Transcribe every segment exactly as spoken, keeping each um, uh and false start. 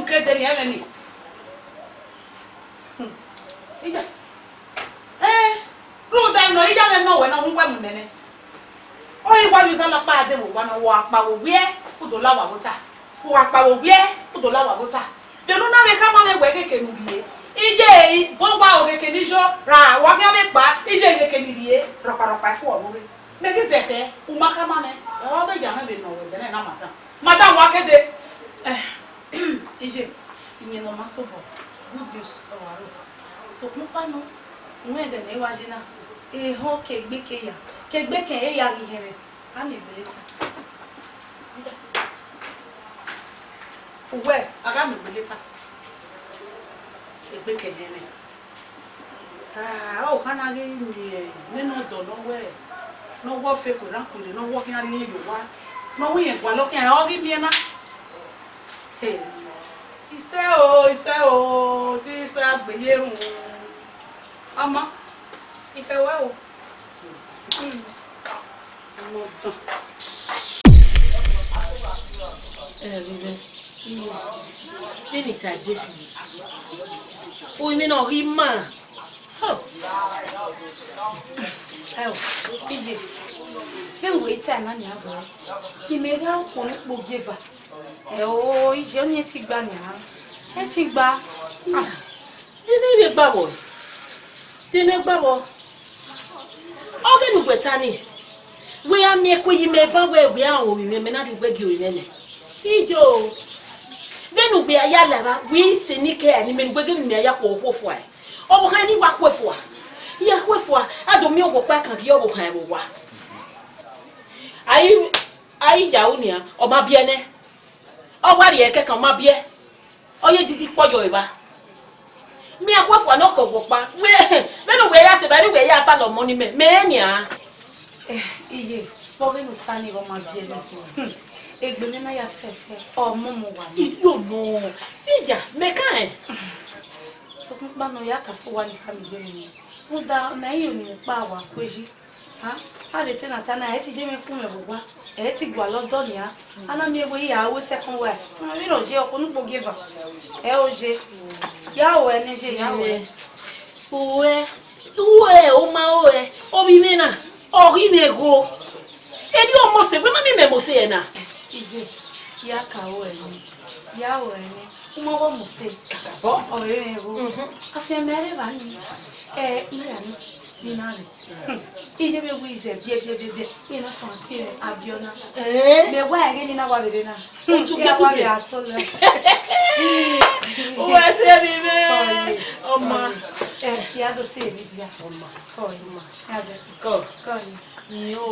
Kederi ẹmwẹ ni. Hmm. Iya. Eh, rhunmwuda nọ, iya mwẹ nọ wẹ ne ọ hu wẹ mu mẹ nẹ. Ọ ghi wa ye uzalọkpa de vbe owa na, wa kpa vbe owiẹ, u do la wa vbe ota. Wa kpa vbe owiẹ, u do la wa vbe ota. De ne u na vbe khama mwẹ wẹ egheke ne u rhie? Iye, bọ wa egheke ne I yo ra, wa khian vbe kpa, iye egheke ne I rhie, rọkpa rọkpa ẹkhuọ vbe rre. Mẹ ghi zẹtẹ, u ma khama mwẹ, ọ vbe ya mwẹ vbe nọ wẹ ẹdẹ na, madam. Madam, wa kede. Eh, iye, iyẹn ne ọ ma sobọ, good news ọ wa ro. Sokpan ukpa nọ, wẹ ẹdẹ ne I wa ye na, ehọ ke egbe ke ya, ke egbe ke ya ghi hẹnmwẹ, a miẹn egbe leta. Uwẹ, a gha miẹn egbe leta. Egbe ke hẹnmwẹ. Ah, ọ kha na ghi miẹn nene ọdọ ne ọ wẹ, ne ọ wẹ ọ fe ku erhan ku erre, ne ọ wẹ ọ khian rhie ye owa, ne ọ wẹ irẹn gualọ khian, ọ ghi miẹn na. Hey, isẹ o, isẹ o, sisa gbe ye erhunmwu. Ọmọ, I khẹ wẹ o. Hmm. Ọmọ dan. Ẹ, vbe, vbene I ta desi, u mwẹ ne ọ ghi ma. Ho. Ẹ o, iye, vbene wẹ ta na nia bọ, imẹ gha khuo ne ukpo gie eva. Ẹ o, iye, ọnii ẹtin gba nia, ẹtin gba. Ah. De ne I vbe gba vbọ? De ne I gba vbọ? Ọ ghe ne uwẹ ta ni, wẹ ya miẹn ẹko yi mẹ ban wẹ wẹ a rẹn ovbi mwẹ, mẹ na rhie uwẹ gie ovbi mwẹ nẹ. Iyo, vbene uwẹ ya la evba, wẹ i sẹ ne I ke ra ne imẹ ne uwẹ ghe ne imẹ ya khuo okhuo fua. Ọvbokhan ne I wa khuo fua, I ya khuo fua, a do miẹn owa ọkpa kan ghi ọvbokhan vbe owa. A i, a i ya ru nian, ọ ma biẹ nẹ. Ọ wa rhie kẹkan, ọ ma biẹ. Ọ ye didi kpọ yọ evba. Mẹ a khuo fua ne ọ ke owa ọkpa. Wẹ, vbene uwẹ ya sẹ evba, vbene uwẹ ya sẹ alọ ọmọ ni mẹ, mẹ rẹn nian. Eh, iye, vbọ vbene u ta ni, ọ ma biẹ nẹ. Hmm, egbe mwẹ na ya fẹfẹ, ọ mọmọ wa nẹ. Iyo nọ, iya, mẹ ka rẹn. Sokpan ukpa nọ, ya ka sẹ owa ni khama iye mwẹ nẹ. Rhunmwuda, ọna i re unu kpa wa ku eyi. Ha? A rhie te na ta na, ẹ i te je mwẹ kun mwẹ vbe owa, ẹ i te gualọ ọdọ nian. A na miẹn wẹ I ya ru second wife. Vbene ọ ye ọkhuo ne ukpo gie eva. Ẹ o ye. Ya ru ẹre nẹ, ye ya ru ẹre. Uwẹ, uwẹ, u ma ru ẹre, ovbi mwẹ na, ọ ghi mwẹ gho. Erriọ ọ mose, wẹ ma miẹn imẹ mose ẹre na. Iye, ya ka ru ẹre nẹ, ya ru ẹre nẹ. U ma wẹ ọ mose. Kakabọ. Ọ rere gho. Mhm. Afianma rre evba ni. Ẹ, I ya ni si, ni na rre. Hmm. Iye vbe wi zẹ biẹ, biẹ, biẹ, biẹ. Iye na sọn tie mwẹ, Abiọna. Eh? Mẹ wa ẹghẹ ne I na wa vbe rre na. Otu gie tu gie. Aso lẹ. Uwẹ sẹ vbe mwẹ. Kọ ye. Ọma. Kọ ye. Ẹ, ya do sẹ vbe dia. Ọma. Kọ ye. Ọma. Ya zẹ. Kọ. Kọ ye. Yo.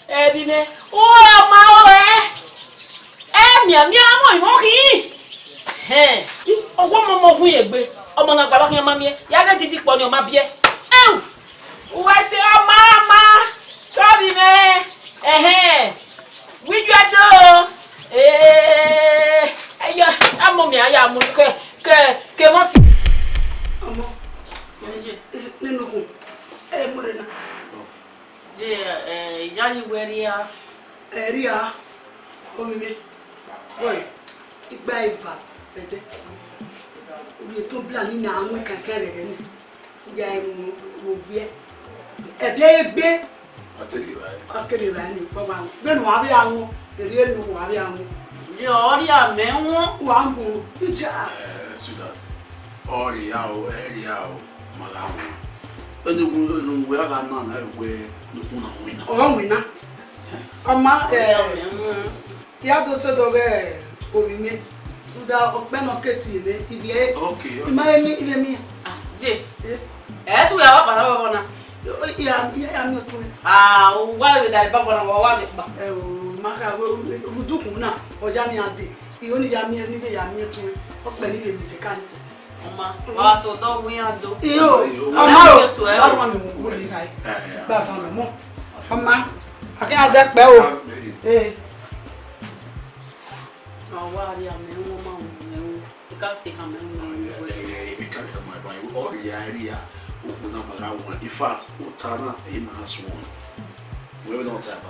Ẹrinmwẹ, u ru ọma ore. Ẹ mianmian, ọmọ ihọn khin. Hẹn, ọwọ ọmọ ọmọ vun ye egbe, ọmọ na gbalọ khian ma miẹn, ya ghẹ didi kpọ ni ọ ma biẹ. Ẹu, uwẹ sẹ ọma, ọma, tọrọ mwẹ, ẹhẹn, wẹ ijuẹ do. Ee, ẹyọ, amọ miẹn a ya mu ke, ke, ke mọ fi. Ọmọ, nene okun, ẹ mọ rre na. Ye, eh, iyayi wẹ rria. Ẹ rria, ovbi mwẹ, boy, igba eva vbe ẹdẹ. Ovbi eto bla ni na mu ẹkan ẹkan vbe ẹghẹ ni. Iyayi mu vbe owiẹ. Ẹdẹ egbe. Ọ te rri evbare. Ọ ke rri evbare ni, kpọgba. Vbene uwa vbe gha wọn, erriọ ne uwa vbe gha wọn. Ye, ọ rria mẹ wọn. Uwa gun, ija. Eh, sweetheart. Ọ rria o, ẹ rria o. Ma gha wọn. Ene uwu, ene uwu a gha na na wẹ ne okun na winna. Ọ winna. Ọ ma, eh, ya do sẹ do ghe ovbi mwẹ. Rhunmwuda ọkpẹ nọ ke tie mwẹ, ivbi ẹre. Okay, okay. I ma re mi, ivbi ẹmwẹ. Ah, ye. Eh. Ẹ tu ya wa para bọbọ na. Yo, ya, ya, ya mi otun. Ah, wa vbe dare bọbọ na, wa, wa vbe kpa. Ẹ o, ma ka we, we, rhunmwuda ukun na, ọ ya mi ade. Iyo ni ya mi, ni vbe ya mi otun. Ọkpẹ ni vbe mi vbe ka ni sẹ. Ọma, wa so dọ wu iran do. Iyo, ọma o, ba wan mi mu kugbe ni kai. Ba fa mi mu. Ọma, a ke a zẹ kpẹ o. Eh. Ọ wa rria mẹ, wọ ma wu mẹ, wọ ka te ha mẹ, wọ ma wu mẹ. In fact, ota na, e ma suẹn. Wẹ vbe nọ ta ba.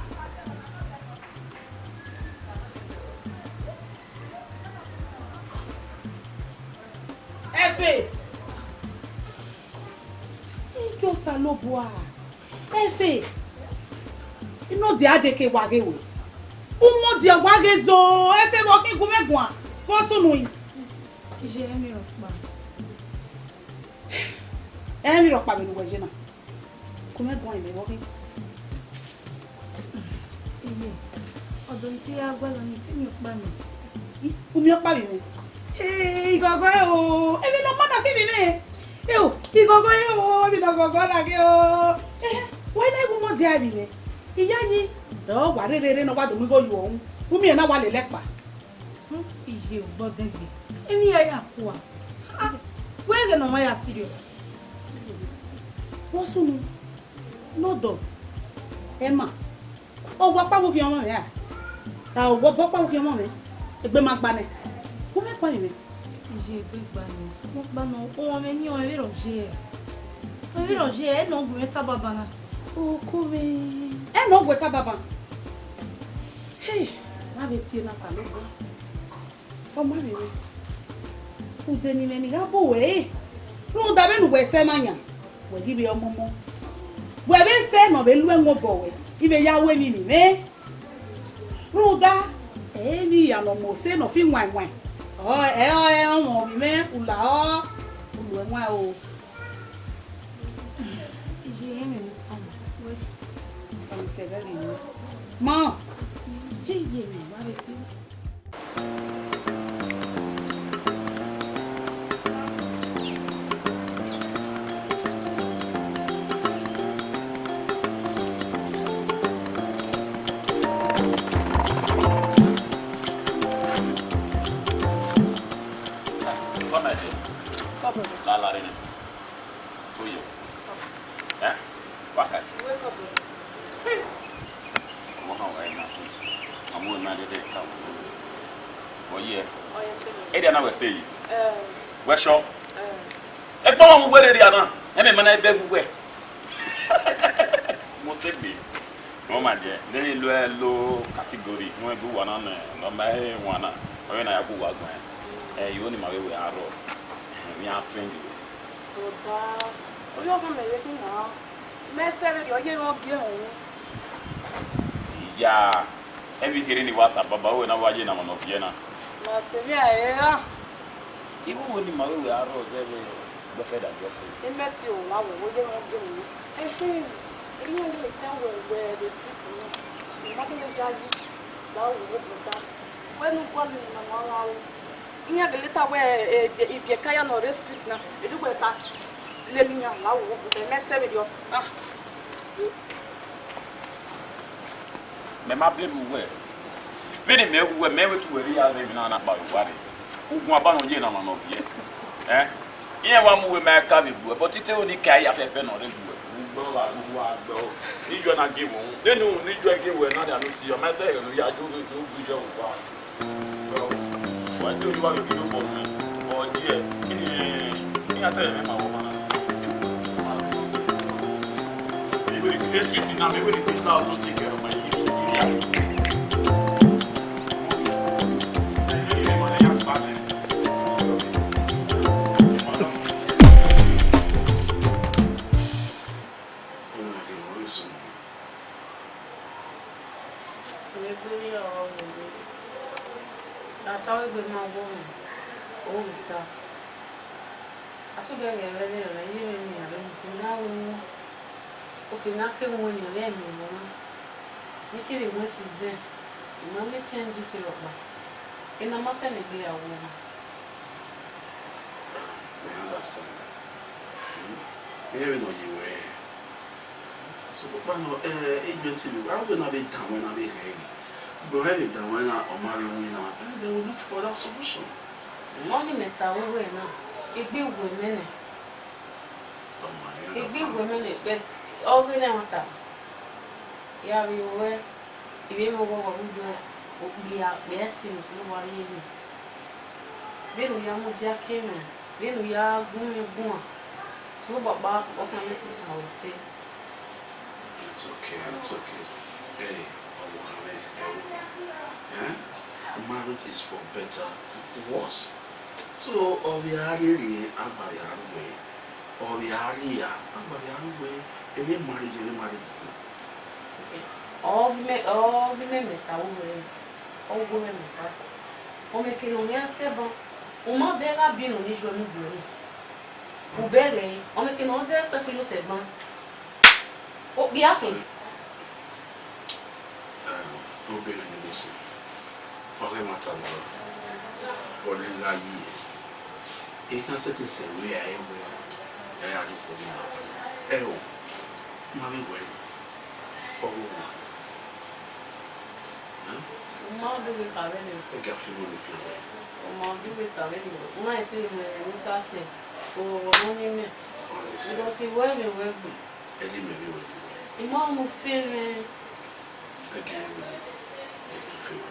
Ẹfe! Iye Osanobua! Ẹfe! Inọdia deke wa ghe wẹ. Umọdia wa ghe zọ, Ẹfe vbe ọ khin gu mwẹ guan, vbe ọ sunu yin? Iye, ẹmwẹ rhọkpa. Ẹmwẹ rhọkpa vbene uwẹ ye na. Gu mwẹ guan, imẹ vbe ọ khin. Iye, ọdọ ne I te ya gualọ nii, te emwi ọkpa nọ. Umwi ọkpa vbe mwẹ? Ee, ighọghọ ẹre o, emwi ne ọ ma na khin vbe mwẹ. Eo, ighọghọ ẹre o, emwi ne ọ ghọghọ na khin o. Ehẹn, wa i na gu Umọdia vbe mwẹ. Iyayi, ọ wa rherere ne ọ wa do mu igho ye uwẹ unu. Umwi na wa lele ẹkpa. Hmm, iye ugbọdẹn gbe. Emwi ya ya kua. Ah, wẹ ghe ne ọmwa ya serious. Vbe ọ sunu, ne ọdọ, ẹ ma. Ọ wa ọkpa vbe khian ọmọ mwẹ ra? Ra ọ wa ọkpa vbe khian ọmọ mwẹ? Egbe ma gba nẹ. Gu mwẹ kpa vbe mwẹ. Iye, egbe gba nẹ, sokpan ọkpa nọ, ọmọ mwẹ yin ọmọ vberriọ ye. Ọmọ vberriọ ye, ẹ nọ gu mwẹ ta baba na. Oko mwẹ. Ẹ nọ gu ta baba. Hey, ma vbe tie na Osanobua. Ọ ma vbe mwẹ. Ude ne imẹ ni gha bu wẹ re, rhunmwuda vbene uwẹ sẹ na yan, wẹ ghi vbe ọmọmọ. Wẹ vbe sẹ ne ọ vbe lu ẹwẹn obọ wẹ, I vbe ya ru emwi ne imẹ. Rhunmwuda, ẹ i re emwi hia ne ọ mose ne ọ fi wain wain. Ọ, ẹ ọre ọmọ vbe mwẹ, u la ọ, u lu ẹwaẹn o. Iye, ẹmwẹ ne I tama, wẹ sẹ. Ọ sẹ vbe ghi mwẹ. Ma, iye mwẹ, wa vbe tie. Come here. Come here. La, la, la, la. Oye. Eh? Waka. Wake up. Ọmọ na wa na. Ọmọ na dede ka. Oye. Oye, stay. Area na we stay. Eh. We sure? Eh. Egbe ọmọ wẹ rere ana. Eme mana ebe gu wẹ. Mo se gbe. Wọ́n máa jẹ. Lẹ́yìn ló ẹ ló category, wọ́n ẹ bí wà náà nẹ, nọmba ẹ wà náà. Ọyọ́ náà yà kó wà gbọ́n ẹ. Ẹ, ìwọ ni màá wéwèé àárọ̀. Ẹ, mi á friend you. Ọ̀dà, oyún ọmọ mẹ yẹ kí n nà á. Mẹ sẹ vbe rhie ọyẹ ghẹ ọgẹ ẹhun. Iya, ẹ vbe kherhe ni wa ta baba, wẹ na wa ye na mọ nọ viẹ na. Ma sẹ vbe a ẹ ra. Iwu wo ni màá wéwèé àárọ̀ zẹ vbe gbẹfẹ da gbẹfẹ. Imẹ ti o wa wẹ, wo ye ghẹ ọgẹ ẹhun. Ẹhẹn, erriọ gele tẹn wẹ wẹ the street ni. Ima gele ja yi, da wo wo brother. Wẹ nu gualọ ni ma wa ru. Iran gele ta wẹ, eh, ibiẹ, ibiẹka ya nọ rre street na. Elu wẹ ta lele iran, la wo wo brother. Mẹ sẹ vbe rriọ. Ah. Mẹ ma blame uwẹ. Vbene mẹ wu uwẹ, mẹ wẹ te uwẹ rhie ya rre emwi na na kpa owa rre. Ugbẹn aban nọ ye na ma nọ viẹ. Eh? Iran wa mu uwẹ ma ka vbe gbuẹ, but ite ro ni ka ya fẹfẹ nọ rre gbuẹ. Ugbẹn wa gbe uwa gbẹ o. Iyuẹ na gie wẹ uhunmwu. Nene uhunmwu ne iyuẹ gie wẹ na dia ne u si yọ, ma sẹ ẹghẹ ne u ya jo gbe, jo gbe iyuẹ vbe uwa. Wa te oyi wa vbe ghi ye obọ nuẹn, ọ diẹ, eh, iran te ẹmwẹ ma wọ ọmọ na. Mẹ wẹ the street na, mẹ wẹ the people are not take care of my area. Vbe egbe rhie ọrọre, ne a ta wẹ egbe ma wọ mwẹ, ọ ghi ta. A tugẹ ghẹ vbe ẹvbo ẹre, iye mwẹ miẹn vbe ne a wẹ wọn. Oke ne a ke wọn nian vbe ẹmwẹ ọmọ na. Ne I kevbe wọn season, I ma miẹn changes rhọkpa. Ena ma sẹ ne egbe ya wọ mwẹ. I understand. Hmm? Ẹ vbe nọ ye wẹ. Sokpan nọ, eh, egbe te vbe, a wẹ na vbe dan wẹ na vbe rẹn. But ẹ vbe dan wẹ na, ọ ma vbe winna, eh, they will look for that solution. Ọ ni mẹ ta wẹ wẹ na, egbe wẹ mẹ nẹ. Egbe iwẹ mẹ nẹ, but ọ ghe ne ẹmwata. Ya vbe ruẹ, I vbe mwẹ ọghọghọ rhunmwuda okpia, okpia ẹse ne Osanobua rhie mwẹ. Vbene u ya mudia ke mwẹ, vbene u ya gu mwẹ guan, Osanobua kpa, ọ khian mwẹ ẹse san ruẹ ẹse. It's okay, it's okay. Hey, ọvbokhan mwẹ, ẹ wo. Eh? Marriage is for better and for worse. So, ọ vbe a rhie rhie, a gba vbe a ru wẹ. Ọ vbe a rhie, a gba vbe a ru wẹ. Ẹ vbe marriage, ẹ vbe marriage. Ọ ghi mẹ, ọ ghi mẹ mẹ ta vbe uwẹ, ọ ghi mẹ mẹ ta. Ọ mẹ ke ne ọ khian sẹ ban, u ma bẹghe a bi ne ọ ni yuẹ ne u gbe ẹre. U bẹghe, ọ mẹ ke ne ọ zẹ kpẹkpẹ ye osẹ gban. Okpia khin. Obìnrin ni mo sẹ, ọ ghi ẹmwata ne ọ rọ, ọ ni gha yi ẹre. I khian sẹtin sẹ wẹ a i wẹ, ẹ ya rhie okhuo ni ma. Ẹ o, ma vbe wẹ, ọ vbe owa. Ẹ? U ma dughe kha vbene. Ẹ gia fi mo ni fi wẹ. U ma dughe kha vbene. U ma i te mwẹ emwi ta sẹ, o, ọ nọ ni mẹ. Ọ ni sẹ. Because I wẹ vbe wẹ gbe. Ẹ di mẹ vbe wẹ gbe. I ma mu fi mwẹ. Ẹ gi mwẹ vbe wẹ. Ẹ gi mwẹ fi wẹ.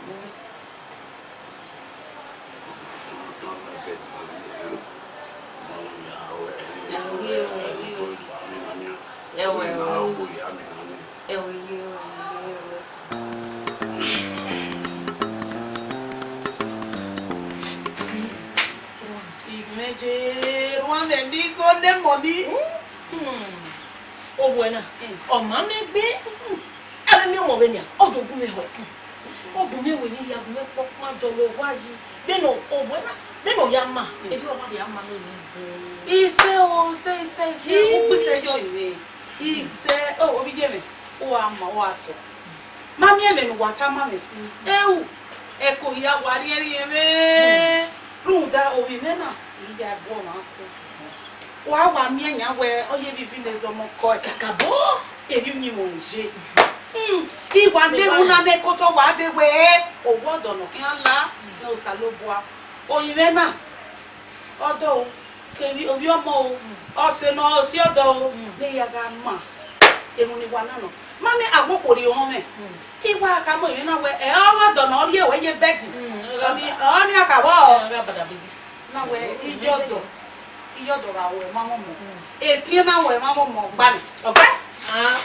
Yes. Ẹwẹ, ẹwẹ. Ẹwẹ, ẹwẹ, ẹwẹ. Imẹje, one of the golden money. Hmm. Owẹ na, ọ ma mẹ gbe. Avbe miẹn ọmọ vbe nian, ọ do gu mwẹ họ. Ọ gu mwẹ wẹ ne I ya gu mwẹ kpọkpan dọlọ owa yi. Vbene owẹ na, vbene ọ ya ma, erriọ ọ ma vbe a ma nọ ni zẹ. Isẹ o, isẹ, isẹ, isẹ, u gbe isẹ yọ ire. Isẹ, o, ovbi iye mwẹ, u gha ma, u gha tọ. Ma miẹn ẹmwẹ ne uwa tama mwẹ sin. Ẹu, ẹko hia wa rhiẹnrhiẹn mwẹ. Rhunmwuda ovbi mwẹ na, I ya gu ọmwa ko. Wa wa miẹn yan wẹ ọ ye vbe ivbi ne zọmọ kọ ẹre kakabọ, erriọ uyinmwẹ ọnrẹn ye. Hmm, I wa na erhunmwu na ne ẹkotọ wa dee wẹ, owa ọdọ ne ọ khian la ne Osanobua. Orinmwẹ na, ọdọ o, kevbe ovbi ọmọ o, ọse ne ọ si ọdọ o, ne I ya gha ma erhunmwu ne I wa na nọ. Ma miẹn agbokhuo rhie ohọn mwẹ. I wa khama orinmwẹ na wẹ, ẹ, ọ wa dọ ne ọ rhie ruẹ ye bed. Ọni, ọni a kha wẹ ọ. Na wẹ, iye ọdọ, iye ọdọ ra wẹ ma mọmọ. Etiẹn na wẹ ma mọmọ gba nẹ. Ọgbẹ? Ah,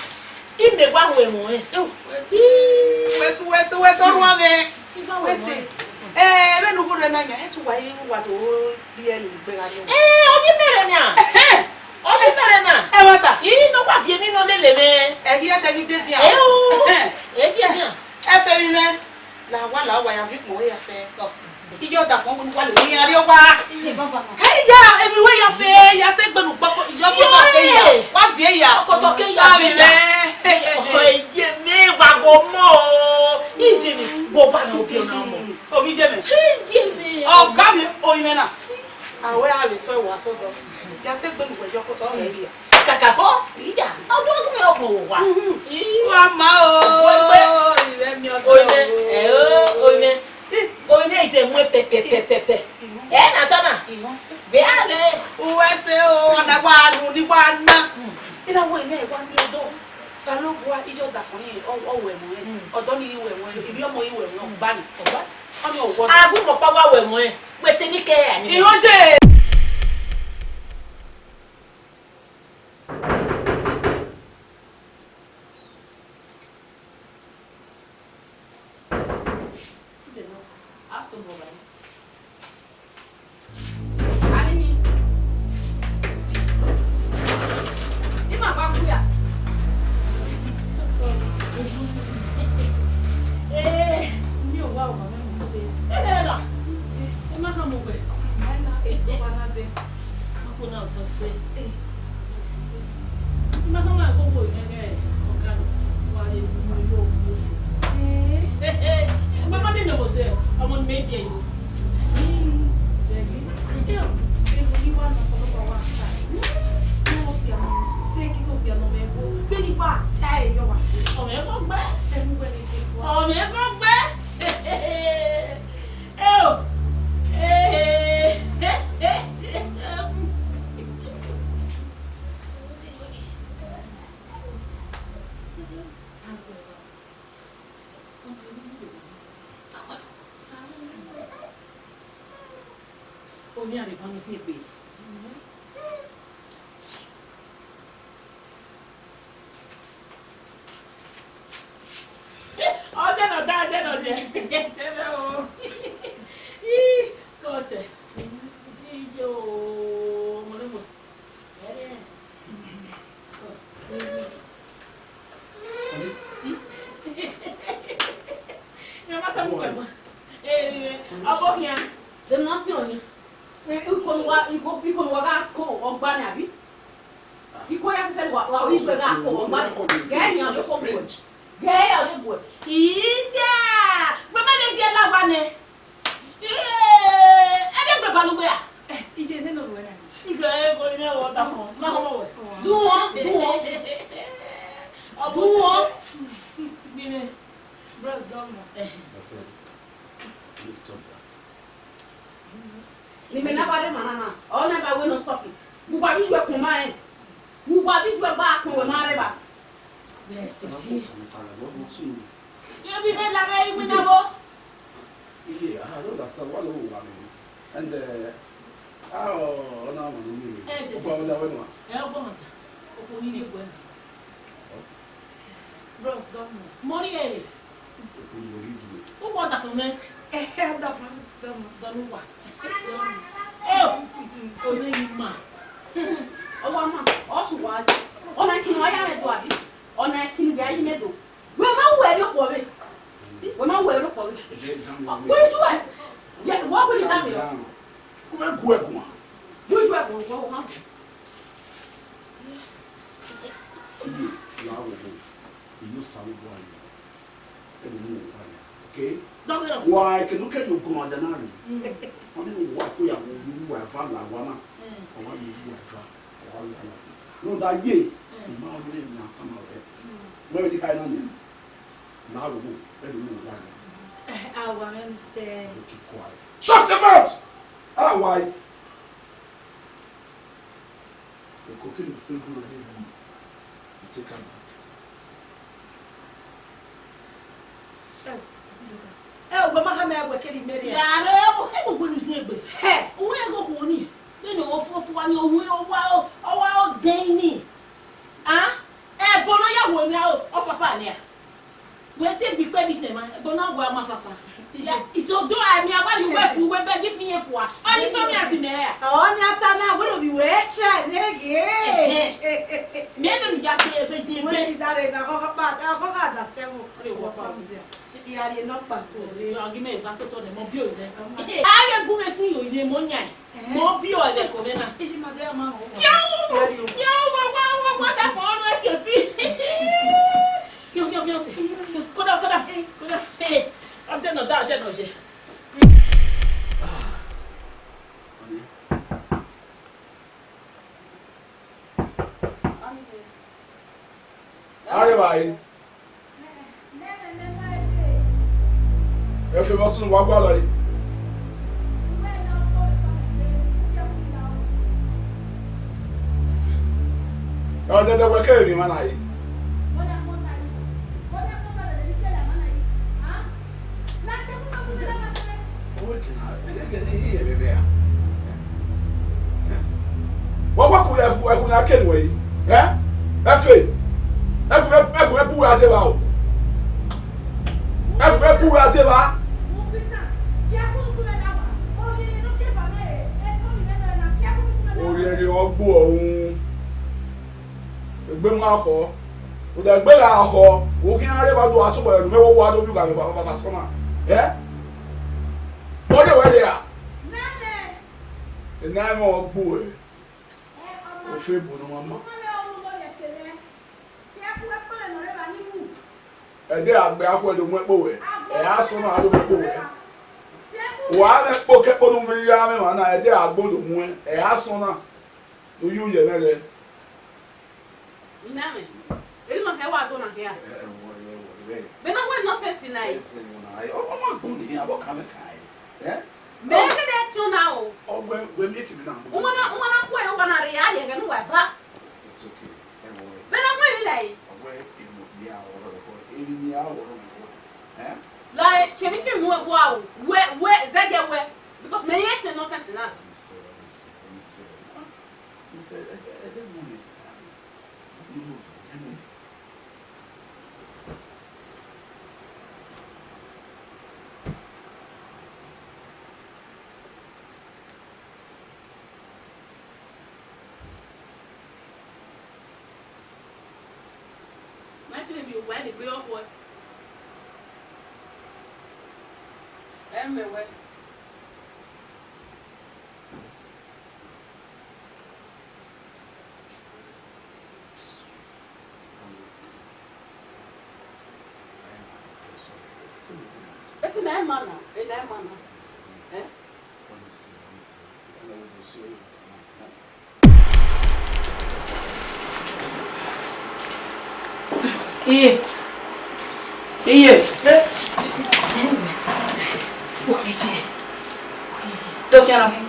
imẹ wa wẹ ẹmwẹ ọnrẹn. Wẹ si, wẹ si, wẹ si, wẹ si, ọrhuanmwẹ. Wẹ si. Ẹ, vbene u ghi rre na yan, ẹ tu wa ye wa do rhie ẹre gbe gha rrie. Ẹ, ọ di mẹ rre na. Ọ di mẹ rre na. Ẹ, wata. I ne ọ wa viẹ emwi ne ọ lele mwẹ. Ẹ ghi ẹdẹ ghi die dia. Ẹ o. Ẹ die dia. Ẹ fẹ vbe mwẹ. La wa, la wa, ya viọ ikpẹn ya fẹ. Iye ọdafọn wẹ ne uwa lele iran rrie owa. Iye baba na. Ẹ ya, emwi wẹ ya fẹ, ya sẹ egbe ne ugbọkọ, iye ọkọtọ ke ya. Wa viẹ ya. Ọkọtọ ke ya, wa viẹ ya. Ọ ye mẹ wa gọ mọ o. Iye ni, wo ba na obi ọna ọmọ. Obi iye mẹ. Iye mẹ. Ọga mi, oyi mẹ na. A wẹ a vbe sẹ wa sẹ ọdọ. Ya sẹ egbe ne uwa iye ọkọtọ ya. Kakabọ, iya, ọ do gu mwẹ ọkpọn vbe owa. Wa ma o, Ogbẹgbe. Ivẹ miẹn ọdọ. Orinmwẹ, o, ẹ o, orinmwẹ. Orinmwẹ is a mu pẹpẹpẹpẹpẹ. Ẹ na tọ na. Vbe a rẹ. Uwẹ sẹ o, ọna wa ru ni wa na. Ina wo imẹ wa miẹn ọdọ. Osanobua, iye ọdafọn ye, ọ, ọ wẹ ẹmwẹ. Ọdọ ni i wẹ ẹmwẹ, ivbi ọmọ i wẹ ẹmwẹ, ọgba ni. Ọgba. Ọ ni ọwọ. A gu mẹ ọkpa wa wẹ ẹmwẹ. Wẹ sẹ ni kẹ a ni. Ihọn ye. Ee, mi ò wá ọ̀rọ̀ mẹ́rin sí. Ẹ bẹ̀rẹ̀ là. Ẹ má kàn mọ̀ pẹ̀. Ẹ má kàn mọ̀ pẹ̀. Ako na ọtọ sẹ. Ima na ma gbogbo ẹghẹ ọga nọ, wa le mu yo mo sẹ. Ima na de nọ mo sẹ, ọmọ ni me biẹ yo. Baby, ẹ o, ẹ mo ni wa na sọ lọkọ wa sa. Mo bi a mo sẹ ki mo bi a nọ mẹ bo. Be ni wa ta e yo wa. Ọmọ ẹ kọ gbẹ. Ẹ mu wẹ ni ke wa. Ọmọ ẹ kọ gbẹ. Eo! Ee! Ee! Ee! Oni a rhe ban si egbe. Ọ dẹ nọ da, ọ dẹ nọ jẹ. Tẹmẹ o. Ih, kọtẹ. Iye o, mo ne mo. Mẹ ma ta mu kpẹ mọ. Eh, ọbọ khian. Dem nothing on it. Iko ne uwa, iko, iko ne uwa gha ko ọgba nẹ, abi? Iko ya fẹfẹ wa, wa wi gbe gha ko ọgba nẹ. Gẹ yan de ko gbe. Gẹ yan de gbe. Iya! Gbe mẹ de die la wa nẹ. Eh, ẹ de gbe ba lu gbe a. Eh, iye ne no ruẹ na. Iye ego ne wo ta fun. Ma ho mo we. Du wọn, du wọn. Du wọn. Mimi. Bros, don't know. Eh. My friend, please stop that. Ne imẹ na ba rre emwa na na, ọ na ba wẹ ne ọ stop. Uwa vbe iju ẹkun ma rẹn. Uwa vbe iju ẹgba akpẹn wẹ ma rre evba. Yes, yes, yes. Irẹn vbe la vbe iwinna vbo? Yeah, I don't understand. Why no one? And, uh, ah, oh, no, no, no, no. Eh, the Ọkpa wẹ la wẹ nua. Eh, ọgbọ mọta. Okhuo ni ye egbe. What? Bros, don't know. Mori ere. Okhuo ni ye egbe. Who want that for me? Eh, that for me. Don't know. Don't know what. Eh, oh, you man. Ọ wa ma, ọ sẹ uwa. Ọna kinu a ya mwẹ do, abi? Ọna kinu a ya mwẹ do. Wẹ ma ru ẹre okhuo vbe. Wẹ ma ru ẹre okhuo vbe. Wẹ ju ẹ. Ye, wẹ gu ni da mi o. Wẹ gu ẹ guan. Wẹ ju ẹ guan, wẹ ma. Iye, la wo wo. Iye Osanobua ye. Ẹvbo ne uwa ya. Okay? Dọghe rọ. Wa, ekene ukẹn ye ogun ọmwa dia na rre. Mm. Ọ ni ne uwa ko ya vbe uwu uwa eva la owa na. Mm. Ọ wa vbe uwu uwa eva, ọ wa la ya. Rhunmwuda ye, mm, ima ọnii na tama wẹ. Mm. Wẹ vbe ni kha na nia? Na wo wo, ẹvbo ne uwa ya. Eh, awa mwẹ ni sẹ. Keep quiet. Shut your mouth! Awa. Eko kene u fe gu na de, you take am back. Ẹ, ẹ, wẹ ma ha mẹ wẹ kere Mary. Ya rẹ, ẹ, ẹ, gbogbo enu zẹ egbe. Hẹ. Uwẹ ego khuo ni. Nene ofu ofu wa ni, owu, owa, owa, odẹ ni. Ah? Ẹbọ ne ọ ya wo emwi aro, ọ fafa nia. Wẹ te gbe ikpẹdẹ sẹ emwa, ẹbọ na wa ma fafa. Ya, isodo a, emwi avbe yu wẹ fu, wẹ bẹghe ifi ye fua. Ọ ni sọ mẹ asi mẹ ra. Ọ ni a ta na, wẹ no bi wẹ chẹ ne ghe. Ẹhẹn. Mẹ ne mi ya gbe ebe zi ebe. Wẹ ti dare na, ọkọ pa, ọkọ ka da sẹ wo. Ọ ni wọ pa. Iya rhie nọkpa tuẹ. Ọ gi mẹ eva sotọ nẹ, mọ bi ore. A ghi gu mwẹ si yo ye mọ yan. Mọ bi ọre ko mwẹ na. Iji ma de ama ho. Yo, yo, wa, wa, wa, wa, da fo ọnu ẹsi osi. Yo, yo, yo, te. Koda, koda, koda. Hey, I'm telling you, that shit, no shit. Are bhai? Ẹ fi vbe ọ sunu wa gualọ re. Ọ dẹdẹ wẹ kẹ emwi mwa na re. Wa wa ku ẹkhu, ẹkhu na kẹ nuẹ yi. Ẹ? Ẹfe. Ẹkhu, ẹkhu bu ra te vba o. Ẹkhu bu ra te vba. Orhiẹnrhiẹn ọgbo ọhun. Egbe ma khọ. Rhunmwuda egbe gha khọ, u khian rre evba do a sokpọ ẹre mẹ, wẹ wa do vbe ugha vbe baba sọna. Ẹ? Ọ ye wẹ rria? Ena ẹmwẹ ọgbo ẹre. Ofe ebo ne ọ ma ma. Ẹdẹ a gbe akhuẹ do mu ẹkpo wẹ, ẹ a sọ na a do mu ẹkpo wẹ. Wa mwẹ ẹkpo kẹkpo ne u vbe ya mwẹ emwa na, ẹdẹ a gbe do mu ẹn, ẹ a sọ na, ne u ye uyẹ mwẹ rẹ. Nna mwẹ, eri ma hẹ wa do na hia. Ẹ, ẹ, wọ, ẹ, wọ, ẹ. Vbe na wẹ nonsense na ẹ? Ẹ, sẹ wọn na, ẹ, ọ, ọ ma gun ni, abọ kan mẹ kan ẹ. Ẹ? Mẹ kede ẹtiọn na o. Ọ wẹ, wẹ mi ekebe na. Uwa na, uwa na kue, uwa na rre, a rhie ẹghẹ ne uwa eva. It's okay. Ẹ wọ ẹ. Vbe na kue emwi na ẹ? Wẹ emọ ne a wọrọ vbọ, emwi ne a wọrọ vbọ. Eh? Like, kemikemi wẹ wa o, wẹ, wẹ, zẹgiẹ wẹ, because mẹ i ẹtin nonsense na. Ọnise, ọnise, ọnise, ọnise, ẹdẹ, ẹdẹ mu nẹ. Mẹ te vbe miẹn uwa ne egbe ọkhuẹ. Ẹ mẹ wẹ. Eti na ima na, ena ima na. Eh? Iye. Iye. Dọkhian nọ khin.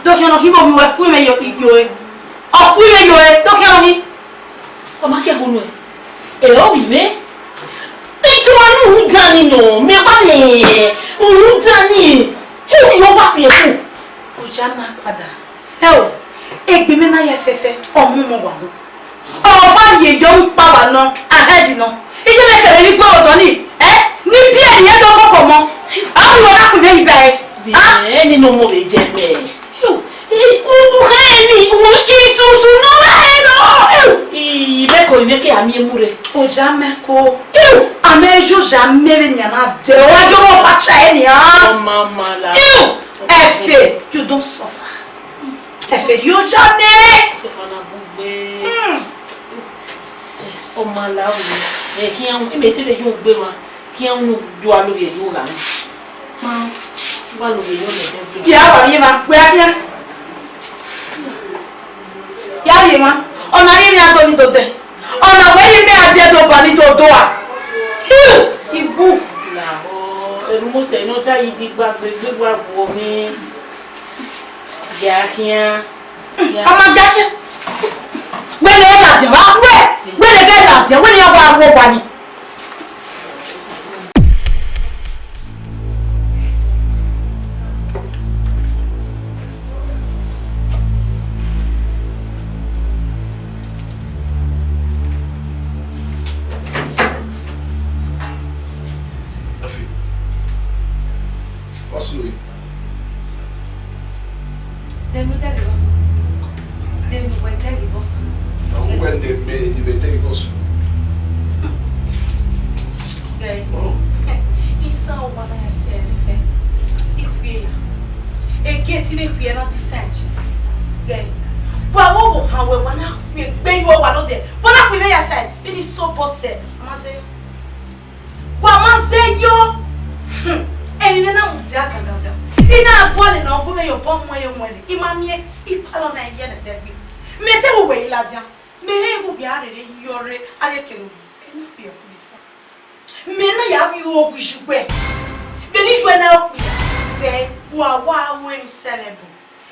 Dọkhian nọ khin vbe ovbi uwa, ku imẹ yo, yo e. Ọ ku imẹ yo e, dọkhian nọ khin. Ọ ma ke hu nuẹn. Ẹ, ovbi mwẹ. Ijuwa ne u dan ni nọ, mẹ wa mwẹ, u dan ni. He, u yo wa fiẹn ku. Oja ma pada. Ẹ o, egbe mwẹ na ya fẹfẹ, ọ mu mọ wa do. Ọ ma ye yọ mu kpa wa nọ, a hẹ di nọ. Iye mwẹ kẹrẹ vbe igue odọ ni, ẹ? Ni biẹ ni ẹ do koko mọ. A ru ọna ku mwẹ iba ẹ. Ah? Ẹ ni no mo vbe jẹ mẹ. Yo, u, u kha eni, u, isusu nọ vbe ẹ nọ. Ivbe ko ivbe ke a miẹn mu rre. Oja mẹ ko. Amẹ yo ya mẹ vbe nian na dẹ, ọ wa yo mo pa cha ẹ nian. Ọ ma ma la. Efe, you don suffer. Efe, yo ya nẹ. Suffer na bugbe. Mm. Ọ ma la o. Ẹ, khian, imẹ te vbe yo gbe ma. Khian unu do alo vbe yo gha. Ma, do alo vbe yo lẹ dẹ. Ya wa ye ma, wẹ a khian. Ya ye ma. Ọna ye mi a do ni do dẹ. Ọna wẹ ye mi a die do ba ni do do a. Ibu. La o, enu mo te no ta yi di gba gbe gbe gba wo mi. Ya khian. Ọ ma ja khian. Wẹ ne ọ ladian, wa wẹ. Wẹ ne gẹ ladian, wẹ ne ya wa wo wa ni. What's your name? Dem no dey give us. Dem no dey give us. Na who when dem may, dem may take us. Guy. Oh. Isa wa na fe fe. Ikhuye ya. Ege ti me khuye na ti sanji. Guy. Wa wo wo ha we wa na khuye gbe yo wa no de. Wa na khuye ya sai. Ini so boss. Amaze. Wa ma zẹ yo. Hmm. Emwi mwẹ na mudia gangan. I na gualọ ne ọ gu mwẹ ye obọ muẹn ye muẹn rre. I ma miẹn ipalọ na i viẹ nẹdẹ gbe. Mẹ te vbe uwẹ i ladian. Mẹ he vbe uwẹ a rherhe yọ rre, a rhie kene uwẹ. Ẹ na kpia ọkpisa. Mẹ na ya vbe iho ogu iye uwẹ. Vbene iye uwẹ na okpia. Vbe wa wa ru emwi sẹlẹ bu.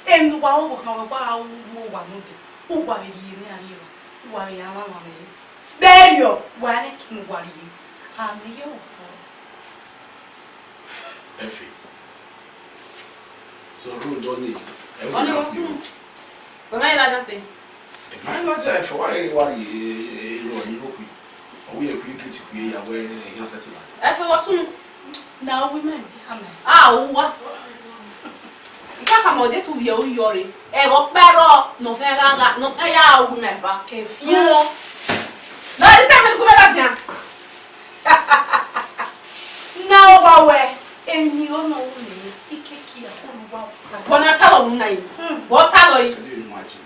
Emwi ne uwa ru vbe okhan wẹ wa ru vbe owa node. Uwa vbe rhie emwi a rhie evba. Uwa vbe ya mwamwa mwẹ rre. Vbe erriọ, wa rẹn eke ne uwa rhie, a miẹn ye owa. Efe. So, rhunmwuda ọnii, ẹ i Ọnii wẹ wọ sunu. Wẹ ma i ladian sẹ? Ẹ ma i ladian, Efe, wa rẹn wa rhie erriọ ni okhui. Ọ wẹ irẹn kue gate kue ya wẹ iran sẹtin ladian. Efe, wọ sunu. Na uwu imẹ viọ khama. A, uwa. I ka khama, ọ de tu vbiẹ ru yọ rre. Ẹghẹ ọkpa rrọọ ne ọ khian gha gha, ne ọ khian ya ru uwu imẹ eva. Efian. Ladian sẹ, mẹ ne gu mwẹ ladian. Na uwa wẹ, emwi ne ọ nọ ru nẹ, I ke kie a, ọ ne uwa wẹ. Vbọ ne a talọ unu na yi? Hmm. Vbọ talọ yi? Can you imagine?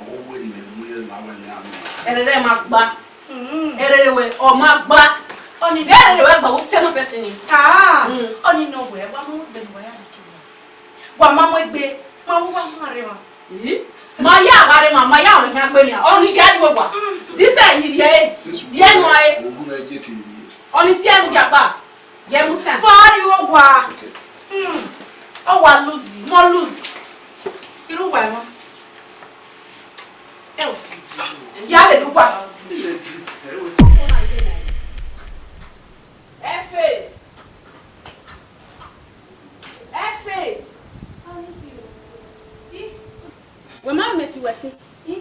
Ọ wẹ ne imẹ mu ye la wẹ ne a miẹn. Ẹrẹrẹ ma gba. Mm. Ẹrẹrẹ wẹ, ọ ma gba. Ọnii. Ẹrẹrẹ wẹ gba, u te nonsense ni. Ah, mm. Ọnii nọ wẹ, wa ma mu egbe ne uwa ya rhie ke uwa. Wa ma mu egbe, ma mu wa ma rre ma. Ii. Ma ya gha rre ma, ma ya ọnii khian gbe nia. Ọnii gha du wa. Mm. This is ye ye. Ye no ai. Ogun na ye ke ye. Ọnii si enu ya gba. Ye mu sẹ. Wa rhie owa. It's okay. Hmm. Ọ wa lose, mọ lose. Irhu wa mọ. Ẹ o. Ya le lu wa. It's a dream. Wẹ sin. I,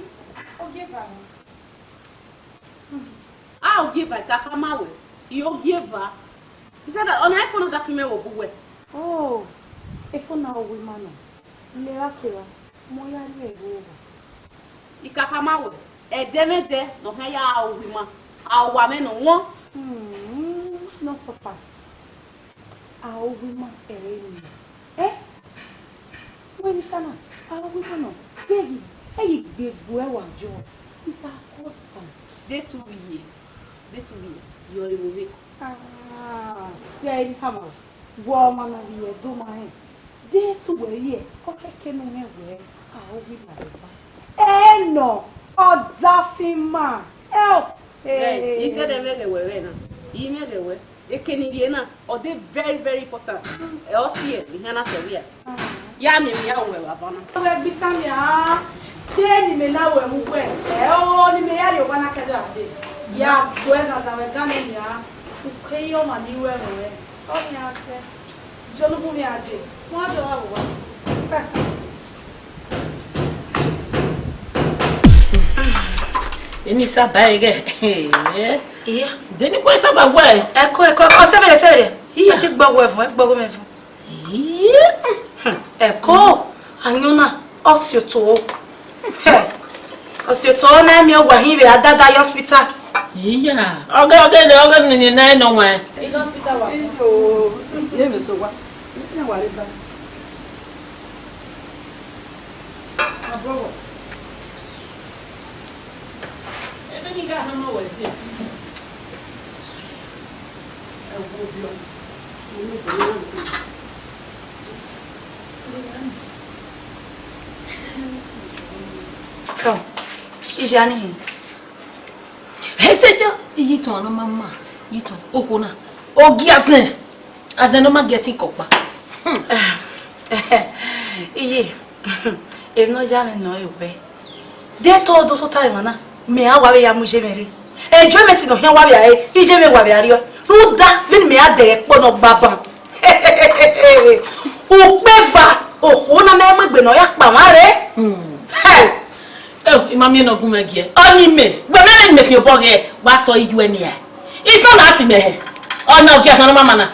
ogieva nọ. A ogieva, I ka khama wẹ, I ogieva. He said that ọna iPhone na da fi mẹ vbe obọ uwẹ. Oh, iPhone na ọghe ima nọ. Lẹ ra sẹ ra, mẹ ọ ya rhie ẹre vbe owa. I ka khama wẹ, ẹdẹ mwẹ ẹdẹ ne ọ khian ya aro owa ima, aro owa mwẹ ne ọ wọn. Hmm, not so fast. Aro owa ima ẹre eni. Eh? Wẹ ne I ta na, aro owa ima nọ, ghẹ ghi, ẹ ghi gbe egbe ẹre wa yọ. Is our husband. De tu vbe iye, de tu vbe iye, yọ re vbe. Ah, ya eni khama. Wẹ ọmwa na vbe ẹdẹ ma rẹn, de te uwẹ rhie ọkẹkẹ ne u rẹn wẹ a ho ghi ma rẹ ba? Ẹ nọ, ọdafẹn ima. Ẹ o. Ẹ, I zẹdẹ mwẹ ghẹ wẹ vbe na, I mwẹ ghẹ wẹ, eke ne I rhie na, ọ de very, very important. Ẹ, ọ si ẹre, I khian na sẹ vbe a. Ya miẹn emwi ya ru wẹ vbe avan na. Wẹ gbe isan mia, de ne imẹ na ru ẹmwẹ uwẹ, ẹ, ọ ne imẹ ya rrie owa na kẹdẹ a dee. Ya gbe ẹzazan vbe ẹga ne mia, u ke ye ọmwa ni ru ẹmwẹ ruẹ. Ọ khian sẹ. Jọ ne u bu mwi a dee. Wẹ a dee ọghe owa. Eni saba ẹghẹ. Iya. De ni kue saba wẹ? Ẹko, ẹko, ẹko, sẹvẹrẹ, sẹvẹrẹ. Iya. Ẹ ti gbọghọ ẹvun, ẹ gbọghọ mwẹ ẹvun. Iya. Ẹko, ayọn na, ọ si oto. Ọ si oto na, emi ọ wa hin vbe a dada ye hospital. Iya. Ọghe, ọghe ne, ọghe ne ni na nọ wan. In hospital wa. Iyo, ye me so wa. Ye wa re ba. Abọghọ. Ebe ni ga hama wẹ die. Ẹ wo bi ọ. Ọ, iye a ni hin. Ẹsẹjọ, iye itan ne ọ ma ma, iye itan okhuo na, ọ gie azẹn, azẹn ne ọ ma gie ẹtin ke ọkpa. Hmm. Iye, emwi ne ọ ya mwẹ nọ ẹre wẹẹ, de te ọ do tota emwa na, mẹ a wa vbe ya mu iye mwẹ rre. Enjoyment ne ọ khian wa vbe a re, iye mwẹ wa vbe a rriọ. Rhunmwuda vbene mẹ a dẹghe ẹkpo nọ gba ban. Ukpeva okhuo na mẹ mu egbe ne ọ ya kpa mwa rre. Hẹ! Eo, I ma miẹn ne ọ gu mwẹ giẹ. Ọni mẹ, wẹ mẹ vbene mẹ fi obọ ghẹ, wa sẹ ọre iye uẹ nian. Isọn na si mẹ hẹ. Ọna ọ gie azẹn ne ọ ma ma na.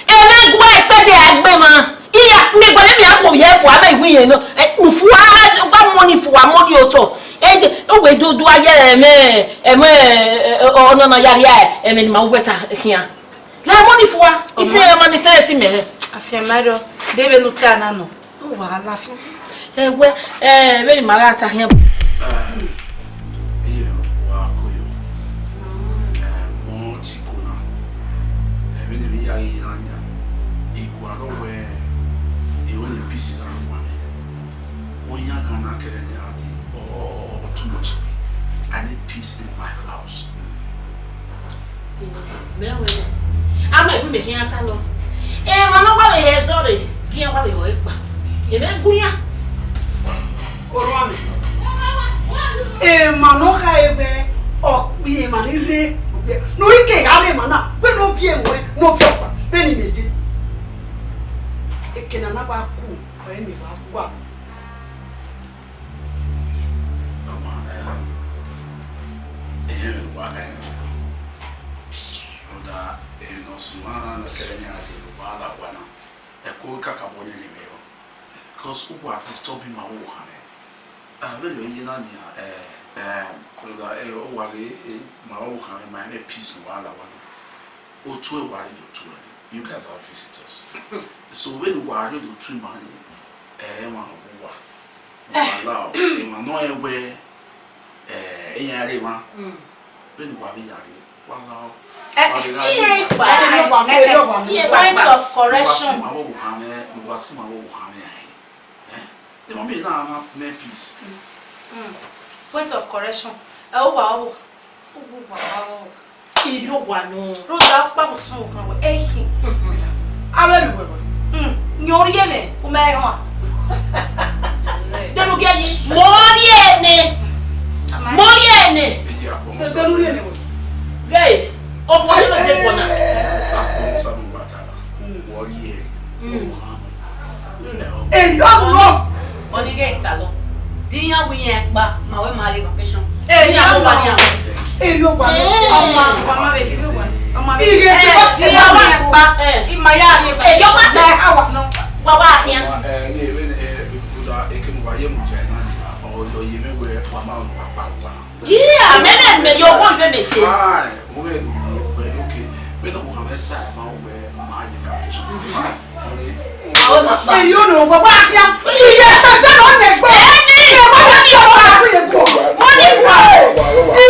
Emwa gua ẹkpẹdẹ a gbe mwa. Iya, mẹ gualọ emwi a khuo vbe fua, mẹ iwinna nọ. Ẹ, ufua, gba mọ ni fua, mọ ni otọ. Ẹ, je, uwẹ dodo a ye ẹmwẹ, ẹmwẹ, ẹ, ẹ, ọnọna ya rhia ẹmwẹ ne ima uwẹ ta khian. La mọ ni fua, isẹ ẹmwẹ ni sẹ ẹsi mẹ hẹ. Afianma rọ, de vbene u ta na nọ. Ọ wa la fi. Ẹ wẹ, ẹ, vbene ima gha ta khian. Iye, wa ko yo. Ẹ, mọ ti ko na. Ẹ, vbene emwi ya ghi na nia. I gualọ wẹ, I wẹ ne peace gha wa mẹ. Oyan gha na kẹrẹ ne a dee, ọ, ọ, ọ, ọ too much. I need peace in my house. Mẹ wẹ nẹ, a ma egbe mẹ khian ta nọ. Emwa ne ọ wa vbe hẹ ẹzọ rre, gie iran wa vbe hẹ ọre kpa. Emwa gu iran. Orua mẹ. Emwa ne ọ kha ẹre, ọ kpi emwa ni rre, ne ọ rhie ke gha rre emwa na, wẹ ne ọ viọ emwa, ne ọ viọ ọkpa, vbene imẹ ye. Eke ne a na wa ku, ọre mẹ wa gua. Ọma, eh, ehẹn vbe wa gha ẹre. Rhunmwuda emwi ne ọ sunu na kẹrẹ ne a dee vbe owa la owa na, ẹko kakabọ ne rre vbe rọ. Because uwa disturb ima vbe owa mwẹ. A vbe rhie iye na nian, eh, eh, rhunmwuda, eh, uwa ghe, eh, ma vbe owa mwẹ, ma mwẹ peace ne uwa la owa na. Otu ẹre wa rre do tu ẹre. You guys are visitors. So vbene uwa rre do tu ima ni, eh, emwa ne ọ wu uwa. Uwa la o, emwa nọ rẹn wẹ, eh, iran rre emwa. Mm. Vbene uwa vbe ya rre, wa la o. Eh, wa vbe gha iye rre. Ipa, iye ipa, point of correction. Uwa si ma vbe owa mwẹ, uwa si ma vbe owa mwẹ rre. Eh? Emwa miẹn na ma mẹ peace. Mm. Point of correction. Ẹ, uwa, uwa, uwa, uwa, uwa. Iriowa nọ. Rhunmwuda ọkpa vbe usun okan wẹ, ẹkhin. Avbe ru wẹ wẹ. Hmm, yan orhiọn mwẹ, u ma rẹn ọẹn. Dẹnu gie yi, mọ orhiọn nẹ. Mọ orhiọn nẹ. Ẹgbẹ nu rhiọn nẹ wẹ. Ghe, ọmọ yẹn ló dé bọ̀ náà. Akọ Musa ló wà tààrà. Wọ́n rí ẹ̀. Hmm. Èyí ọ̀nà. Ọni ghe ka lọ. Di iran wẹ iran kpa, ma wẹ ma rrie vacation. Eh, iran wẹ wa iran. Erriọ ọgba mẹ. Eh. Ọma, ọma vbe, erriọ ọgba. Ọma vbe. Ighe ti ba si ọma kpa. Eh. Ima ya rrie vacation. Erriọ ọgba sẹ. Awa. Wa wa khian. Wa, eh, ye, eh, eh, brother, ekene wa ye mu jẹ na ni. Ọ, yọ ye mẹ wẹ wa ma pa pa wa. Yeah, mẹ ne mẹ yo wo ive mẹ se. Fine. Mo wẹ lu ye, wẹ, okay. Mẹ ne mo kha mẹ ta, ma wẹ ma ye vacation. Fine. Èyí ò nù gbogbo àbíà. Iye pèsè ló ń gbọ́. Èmi. Iye wọ́n ti sọ̀rọ̀ àbí ètò. Wọ́n ní fún ọ.